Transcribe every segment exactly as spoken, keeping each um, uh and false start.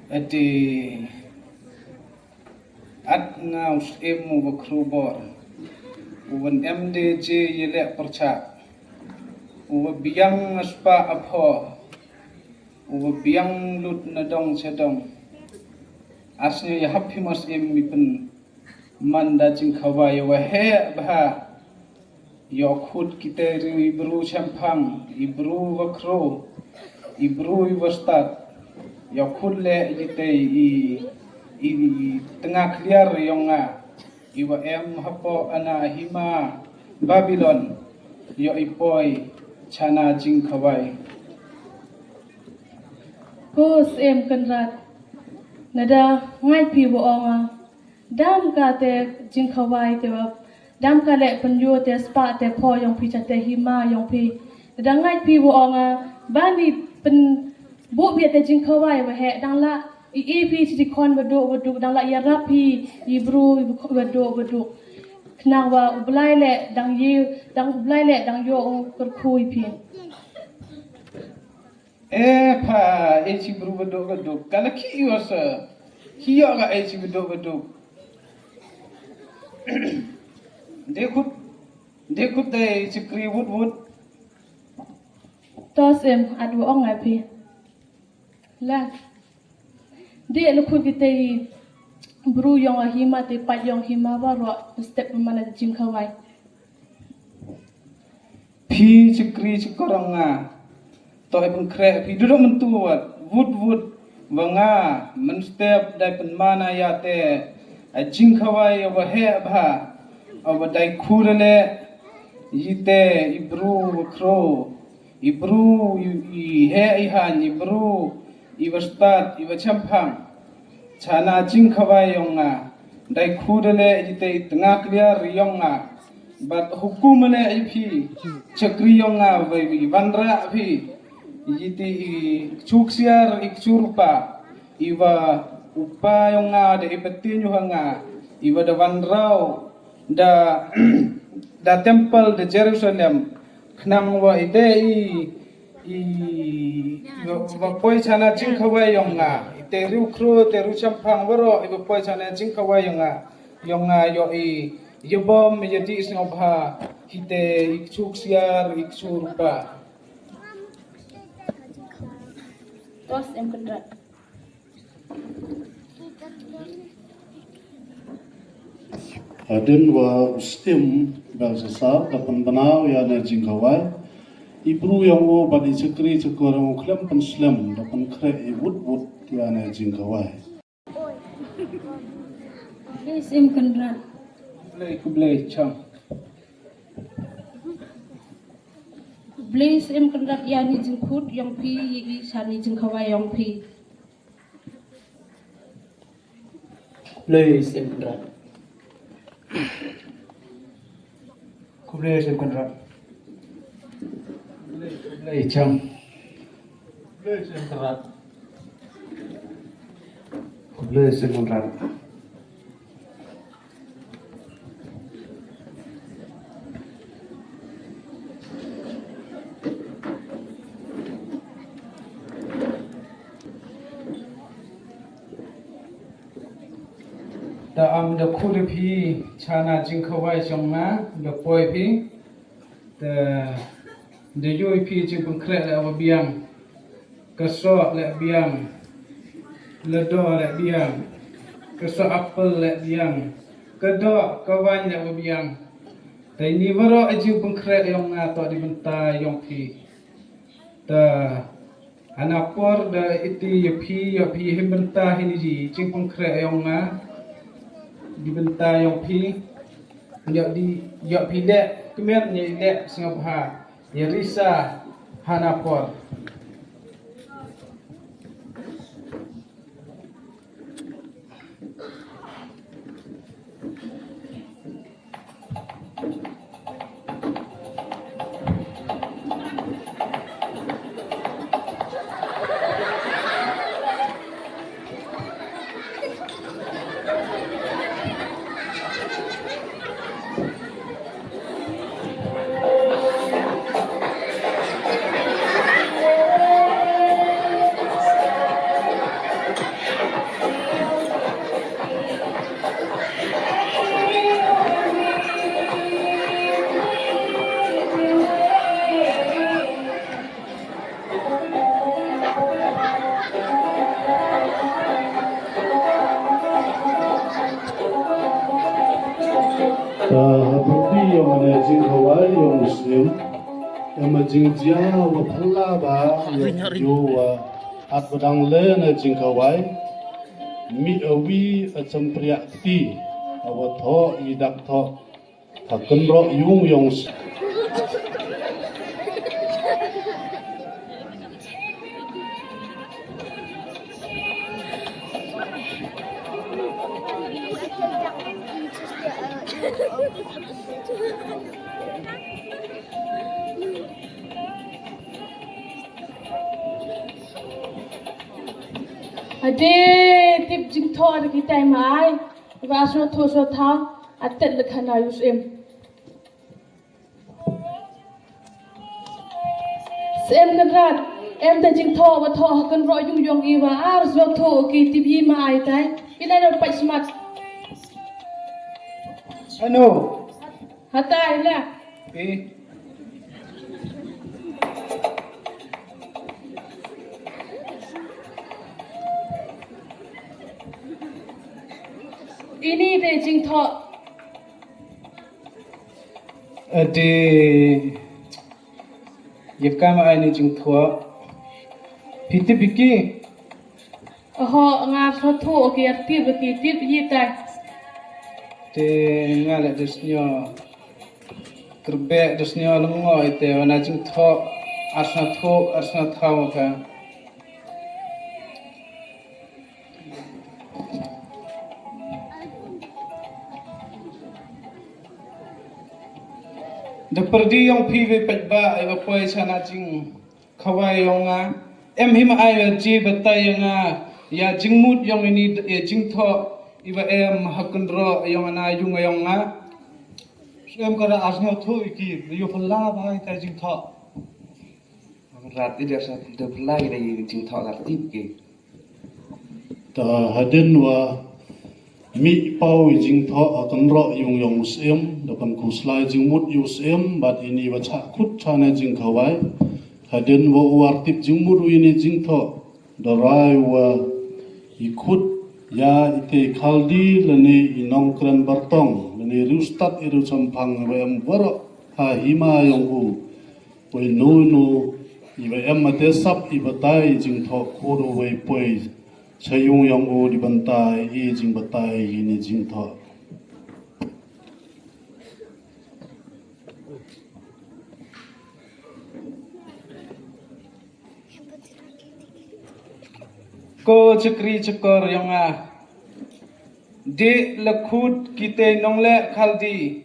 Ati at nga u Syiem u ba khrubor, u ban em de je ye leh pyrchah, u ba biang spah apho, u ba biang lut na dong cha dong. Asne ya hap hi ma Syiem mi pyn man da jingkhawai wa heh bha. Yokhut kita ri i bru chemphang, i bru wa khro, i bru i wa stad. Yokhut le kita i, i tengah kliar yong nga. I wa em hapo ana hima Babilon. Yo i poi chana jingkhawai. Ko Syiem Kynrad. Nada ngai pi wa onga. Dam ka te jingkhawai te wa. Dam ka le pynyo te spah te pho yong phi cha te hima yong phi. Da ngai phi wa onga bani pyn bu bi te jingkhawai wa heh dang la i e phi chi khon wa duk wa duk dang la ya rap phi i bru wa duk wa duk. Khnang wa u Blai le dang yi dang u Blai le dang yo u kyrkhu i phi. E pha, e chi bru beduk beduk. Kala ki yo sa. Ki yo ga e chi beduk beduk. Dekut, dekut dai chi kri wut wut. Tos em, at wa ong ai phi. La. De le khut ki te bru yong a hima te pat yong hima wa ro step mana jingkhawai. Phi chikri chikorong nga. To ai pengkreh phi duduk mentu wat. Wut wut. Wa nga. Menstep dai penmana ya te. A jingkhawai ya wa heh bha. A wa dai khurele. Yite i bru wa kro. I bru i, i heh i han i bru. I wa stad i wa chempang. Chana jingkhawai yong nga. Dai khudele yite i tengah kliar yong nga. Bat hukum ne i phi. Chakri yong nga wei wei wanra phi. Yite i kchuk siar i kchur pa. I wa upa yong nga de i petin yong nga. I wa da wanrau da da temple da Jerusalem. Khnang wa i de i I, wa, wa poi chana jingkhawai yong nga. I te riu khru, te riu champang waro, i wa poi chana jingkhawai yong nga. Yong nga yo i, yobom, ya di sngobha. Hi te i kchuk siar, i kchur pa. Tos em kendrat. Hadien wa u Syiem Belsasar da pynbna u ïa ne jingkhawai. I bru yong u bad i chakri chakor yong u khlem pynslem da pynkhreh i wut wut ïa ne jingkhawai. Blei Syiem Kynrad. Blei, khublei chang. Blei Syiem Kynrad ïa ne jingkhut yong phi, ïa i sha ne jingkhawai yong phi. Khublei Syiem Kynrad. Khublei Syiem Kynrad. Khublei, khublei chang. Khublei Syiem Kynrad. Khublei Syiem Kynrad. Da am da khur phi chana jingkhawai jong nga da poi phi. Da da yoi phi jingpynkhreh la wa biang. Ka soh leh biang, la doh leh biang, ka soh apple leh biang, ka doh ka wain leh wa biang. Te ini waroh i jingpynkhreh yong nga toh di bynta yong phi. Te hana por da iti ïa phi, ïa phi hi bynta hi ni ji jingpynkhreh yong nga di bynta yong phi. Ïa di ïa phi leh kmen ïa leh sngewbha. Ïa risa hana por. Ym, ym ma jingjia wa phylla ba ïa u wa at ba dang leh na jingkhawai. Mih awi a chempriak ti a wa thoh i dak thoh ha kynroh yung yong s- Ade tip jingthoh da kitai ma ai. Ba sngewthuh sngewthaw atet le khana yu Syiem. Syiem Kynrad, em te jingthoh ba thoh ha kynroh yung yong i ba ar sngewthuh ki tip i ma ai tai. Ina da pait smat. Ano? Hatai la. Eh. Ini de jingthoh. Ade. Ïa kama ai ni jingthoh. Phi tip ïa ki? Oho, nga sngewthuh ki ar tip ki tip ïa tai. Te nga la da sngew. Kyrbe da sngew lyngngoh ïa te wana jingthoh. Ar sngewthuh, ar sngewthaw ka. Da pyrdi yong phi wei peit ba ai ba poi sa na jingkhawai yong nga. Em him ai ba ji batai yong nga ïa jingmut yong ini ïa jingthoh i ba em ha kynroh yong ana yung yong nga. Em ka da ar sngewthuh i ki yu phylla ba ai ta jingthoh. Rat i da sa da phylla i da i jingthoh da tip ki. Ta hadien wa mih paw i jingthoh ha kynroh yung yong u Syiem da pynkhuslai jingmut ïa u Syiem bad ini wa chah kut chah ne jingkhawai. Hadien wa u ar tip jingmut u ini jingthoh da rai wa i kut ïa i te Khaldi lane i nongkren Bartong lane riewstad i riewchemphang wa em waroh ha hima yong u. Poi nu nu i ba em ma te sap i batai jingthoh khur u wei poi. Cha yung yong u di bynta i jingbatai i ni jingthoh. Ko chakri chakor yong nga. Dih la khut kitei nongleh Khaldi,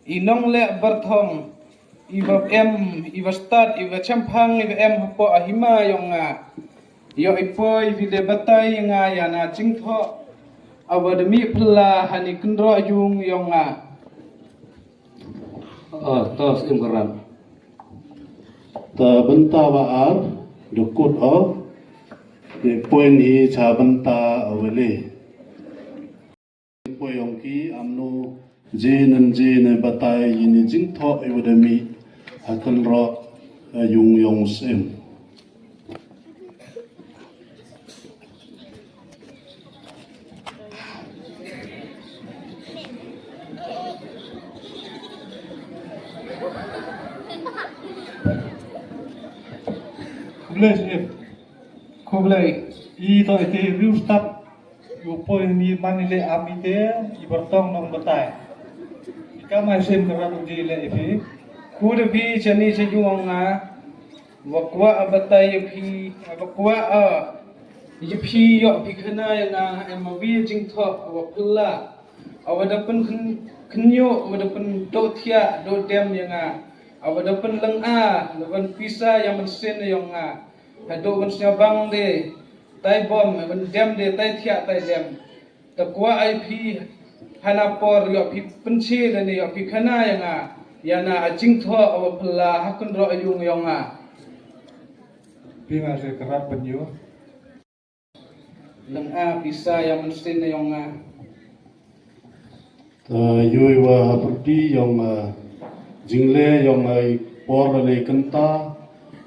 i nongleh Bartong, i ba em, i ba stad, i ba chemphang, i ba em hapoh a hima yong nga. Ïoh i poi i ba dei batai ïa nga ïa na jingthoh. A ba da mih phylla hani kynroh yung yong nga. Ah, tos im karan. Ta bynta ba ar, da kut o, te point hi cha bynta a wele. Poi yong ki amno je nan je ne batai ini jingthoh i wa da mih ha kynroh yung yong Syiem. Khublei Syiem. Khublei. I to ite riewstad. Yu poi ni man ile amite i Bartong nong batai. Ka mai Syiem ka rat u je ile ipi. Ku da bi chani cha yung nga. Wa kwah a batai ya phi, wa kwah a ya phi ïoh phi khana ïa nga em ma wi jingthoh wa phylla. A wa da pynkhynñiuh, a wa da pyndoh thiah doh dem ïa nga. A wa da pynlynga, la wan pisa ïa mynsiem ïa nga. Haduh ban sngewbang de tai bom, ban dem de tai thiah tai dem. Te kwah ai phi hana por ïoh phi pynche lane ïoh phi khana ïa nga ïa na a jingthoh a wa phylla ha kynroh a yung yong nga. Phi nga se krat ban ïoh. Leng a pisa ïa mynsiem na yong nga. Te yu i wa ha pyrdi yong nga jingle yong nga i por lane kynta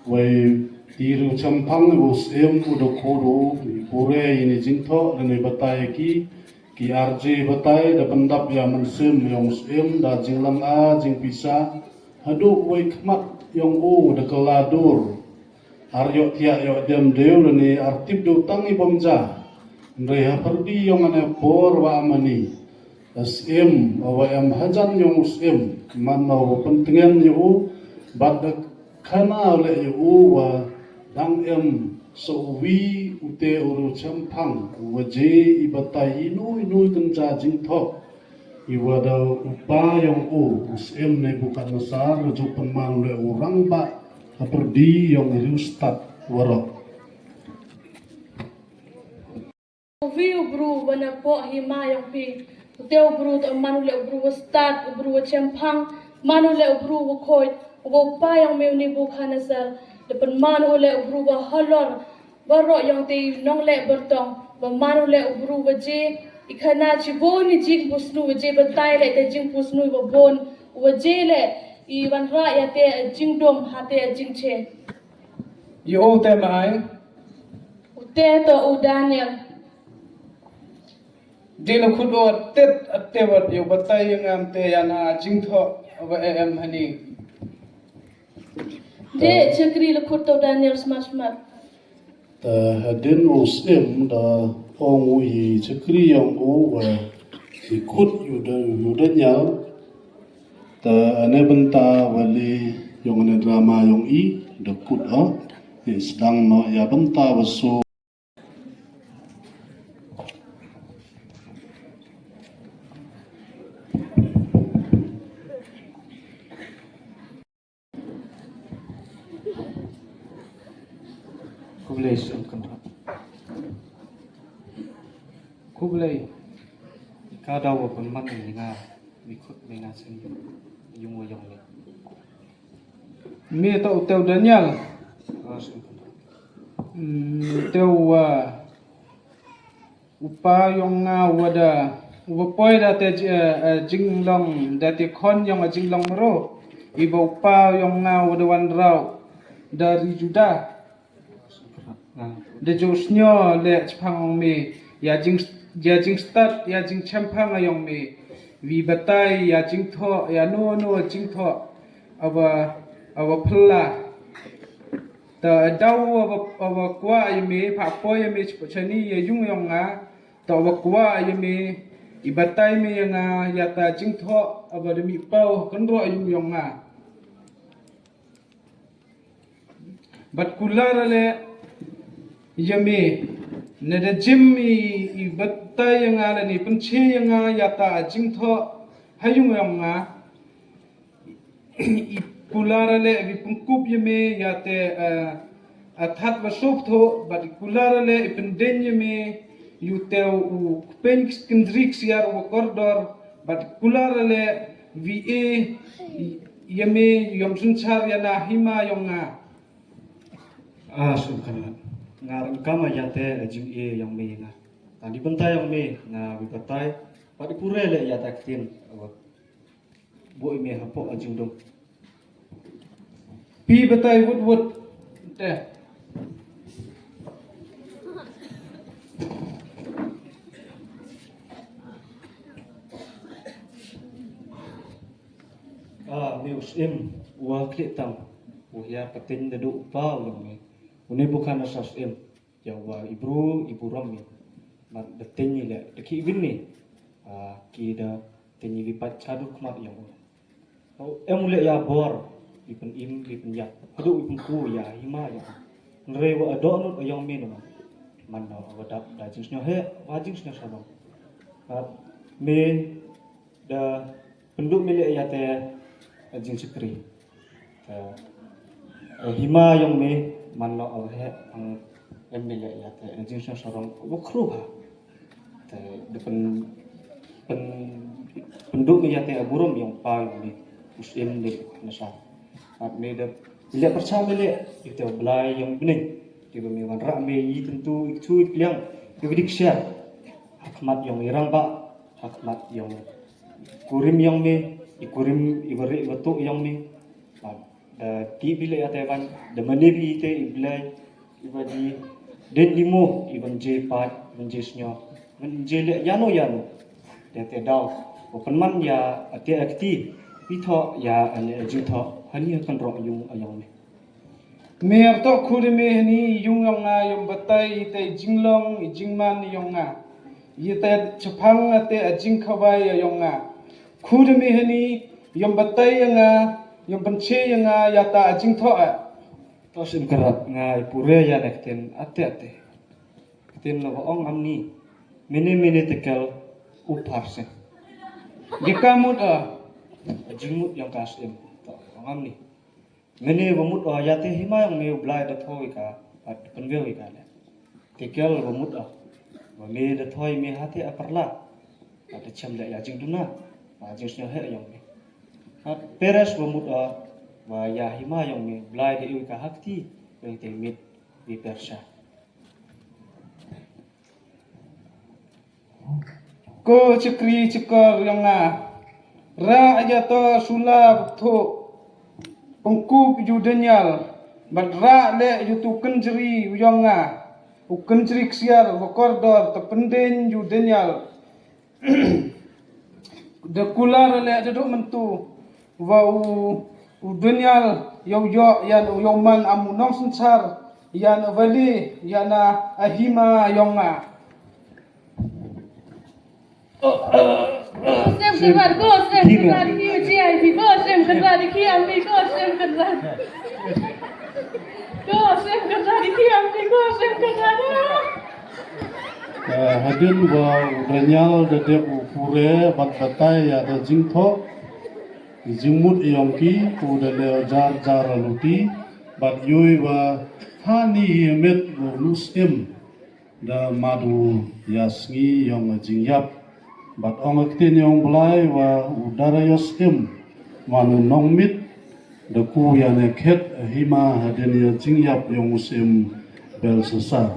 wei ti ru chemphang u Syiem u da khodo i pure i ni jingthoh lane batai ki. Ki arji batai da pyndap ïa mynsiem yong Syiem da jinglang a jingpisa. Haduh wei khmat yong u da kylla dur. Ar yoh tiak yoh dem deu lane ar tip deu tang i bom ja. Ndrei ha pyrdi yong ane por wa amani. Syiem wa em hajan yong u syiem man wa pyntngen yoh u. Bad da khana le yoh u wa dang em sa uwi ute u ru chemphang wa je i batai inu inu tynja jingthok. Iwa da u pa yong u, u syiem Nebukadnesar, ju pynman le u rangbah, ha pyrdi yong riewstad warok. Uwi u bru wa na poh hima yong phi, ute u bru to man u le u bru wa stad, u bru wa chemphang, man u le u bru wa khoit, u pa yong me u Nebukadnesar, da pynman u le u bru wa halor, Baroh yong te i nongleh byrtong, wa man u leh u bru wa je, i khana chibun i jingpusnu wa je batai leh te jingpusnu wa bun, wa je leh i wanrah ya te jingdum ha te jingche. Yo te mai. U te to u Daniel. Dei la khut o tet at te wat yo batai ngam te yana jingthoh wa em hani. Dei chakri la khut to Daniel smat smat. Ta hadin u syiem da ong u i chakri yong u wa i khut yu da yu da nyal. Ta ane bynta wa li yong ane drama yong i da khut o. I sdang no ya bynta wa su. Khublei shibun kynrad. Khublei. Ka daw wa pynman ïa nga, mi khut mi nga seng yung wa yong le. Mi to u teu Daniel. Mm, teu wa u pa yong nga wa da wa poi da te ji-, eh, eh, jinglong da te khon yong a jinglong mero. Iba u pa yong nga wa da wanrah da ri Juda. Da ju snyo le chphang ong me ya jing, ya jingstad ya jingchemphang yong me. Wi batai ya jingthoh ya no no jingthoh. Awa, awa phla. Ta daw wa, wa, wa kwah ya me, pha poi ya me chani ya yung yong nga. Ta wa kwah ya me, i batai me ya nga, ya ta jingthoh, awa da mi pau kynroh yung yong nga. Bat kular ale ya me, ne da jim i, i batai ya nga, le ni pynche ya nga, ya ta jingthoh, ha yung yong nga. I kular ale, i pynkup ya me, ya te, eh, a that wa sop tho, bat i kular ale, i pynden ya me, yu te u kpen kyndrik siar wa kordor, bat i kular ale, wi e, ya me, yom sunchar ya na hima yong nga. A, sum kana. Nga rangkam ya te, jing e yong me nga. Tang di bynta yong me, nga wi batai, bat i pure le ya ta ktin, awa. Boi me hapoh a jingdum. Pi batai wut wut. Te. A, me u syiem, wa klik tang. U hiar patin da du u pa u long me. U Nebukadnesar syiem. Ya wa i bru, i burom mi. Mat da teng i le, da ki win mi. A, ki da teng i wi pat chadur khmat yong u. Em u le ya bor, i pyn im, i pyn yap. Hadu i pyn ku ya hima ya. Nre wa ado nut yong mi no. Man no, wa dap da jing snyo he, wa jing snyo sabam. A, mi da Pynduh mi leh ïa te, eh, jingshakri. Eh, eh, hima yong mi man lo, eh, ang em mi leh ïa te, eh, jingsngew sarong, eh, khruh ha. Te, de pyn, pyn, pynduh mi ïa te, eh, burom yong pa yong mi, u syiem Nebukadnesar. At mi de, mi leh pyrshah mi leh, ïa te, eh, Blei yong bneng. Te ba mi wanrah mi, ïa tentu, ïa ktu, ïa pliang, ïa dik share. Ha khmat yong i rangbah, ha khmat yong kurim yong mi, i kurim i wari i watu yong mi. Bad da ti bi leh ïa te ban, da mane bi te i Blei, i ba di, den di mo, i ban je pat, i ban je snyo, i ban je leh ïano ïano. Da te daw, wa pynman ïa, ate akti, Thoh ïa ane jingthoh hani ha kynroh ïung ayong me. Mer toh khuda me hani ïung yong nga, ïom batai ite jinglong i jingman yong nga. Ite chaphang ate a jingkhawai yong nga. Khuda me hani ïom batai ïa nga, ïom pynche ïa nga ïa ta a jingthoh a. To sim kyrap nga i pure ïa ne ktien ate ate. Ktien la ba ong amni. Mene mene tekel u pharsen. Ge ka mut a. Jingmut yong ka sim. To ong amni. Mene ba mut a ïa te hima yong me u Blai da thoi ka. At pynveu ka le. Tekel ba mut a. Ba me da thoi me hate a parla. At chem le ïa jingduna. Ba jingsnyo he yong me. At peres ba mut a. Ba ïa hima yong me Blai da iu ka hakti. Yong te mit. Bi persha. Ko chikri chikor yong nga. Ra aja to sula bthu. Pengkup yu Daniel. Bat ra le yu tu kenjri yong nga. U kenjri ksiar bakordor te pendin yu Daniel. De kular le de duk mentu. Wa u u Daniel yow yo yan u yow man am u nong sensar yan u vali yan a ahima yong nga. Sem kynrad, ko sem kynrad ki u G I P, ko sem kynrad ki am ni, ko sem kynrad. Ko sem kynrad ki am ni, ko sem kynrad. Hadien wa u Daniel da dep u pure bad batai ïa da jingthoh jingmut ïong ki, u da leo jar jar a luti bad yui wa hani ïa met u nus im. Da madu ïa sngi ïong a jingïap bad ong a ktien ïong Blai wa u Darius im man u nongmit da ku ïa ne khet a hima hadien ïa jingïap ïong u sim Belshassar.